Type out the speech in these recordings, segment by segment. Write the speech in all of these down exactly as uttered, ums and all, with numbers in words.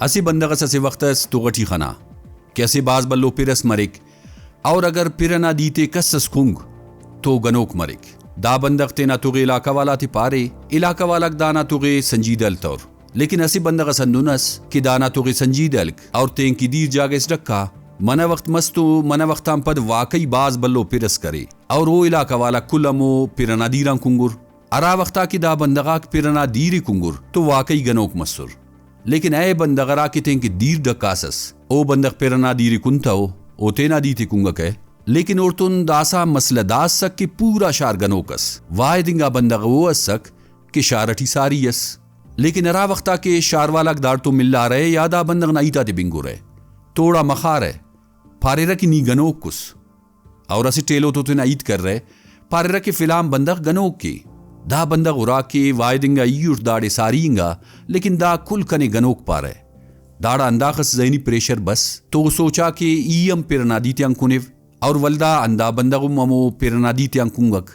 اسہ بندغ اس اسہ وخت اس تغ ٹی خنا کہ اسہ بھاز بھلو پِر اس مریک، اور اگر پِر ئنا دِیت ئے کس اس کنگ تو گنوک مریک۔ دا بندغ تینا تغ ئے علاقہ والا تے پارے، علاقہ والاک دانا تغ ئے سنجیدہ ہلتور۔ لیکن اسہ بندغ اس ہندن ئس کہ دانا تغ ئے سنجیدہ ہلک اور تینکہ دِیر جاگہ اس ڈکا۔ منہ وخت مس تو منہ وخت آن پد واقعی بھاز بھلو پِر اس کرے اور او علاقہ والاک کل ہمو پِر ئنا دِیر آن کنگر۔ ہرا وخت آ کہ دا بندغ آک پِر ئنا دِیر ئے کنگر تو واقعی گنوک مسر۔ لیکن اے بندغ ہرا کہ تینکہ دِیر ڈکاسس، او بندغ پِر ئنا دِیر ئے کنتو، او تینا دِیت ئے کنگکہ۔ لیکن اوڑتون داسہ مسئلہ دا اسک کہ پورا شار گنوک ئس۔ واحد انگا بندغ او اسک کہ شار ئٹی ساری ئس۔ لیکن ہرا وخت آ کہ شار والاک داڑتون ملارہ یا دا بندغ نا ہیت آتے بنگرہ، تو اوڑا مخارہ، پاریرہ کہ نی گنوک اُس۔ اور اسٹ ایلو تو تینا ہیت کرہ، پاریرہ کہ فلان بندغ گنوک ءِ۔ دا بندغ اُرا کہ واحد انگا ای اُٹ داڑے ساری انگا، لیکن دا کل کنے گنوک پارہ۔ داڑا ہنداخس ذہنی پریشر بس تو سوچا کہ ای ہم پِر ئنا دِیت آن کنو، اور ولدا ہندا بندغ ہم ہمو پِر ئنا دِیت آن کنگک۔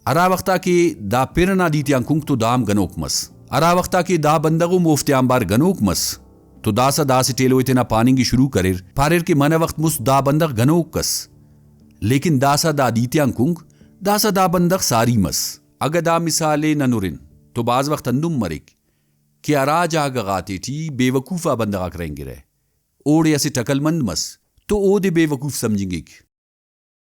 ہرا وخت آ کہ دا پِر ئنا دِیت آن کنگ تو دا ہم گنوک مس۔ ہرا وخت آ کہ دا بندغ ہم اوفتے آنبار گنوک مس تو داسہ دا اسٹ ایلو ءِ تینا پاننگ ءِ شروع کریر، پاریر کہ منہ وخت مُست دا بندغ گنوک ئس، لیکن داسہ دا دِیت آن کنگ، داسہ دا بندغ ساری مس۔ اگہ دا مثال ءِ نن ہُرن تو بھاز وخت ہندن مریک کہ ہرا جاگہ غاتے ٹی بے وقوف آ بندغ آک رہینگرہ، اوڑے اسٹ عقلمند مس تو اودے بے وقوف سمجھنگک،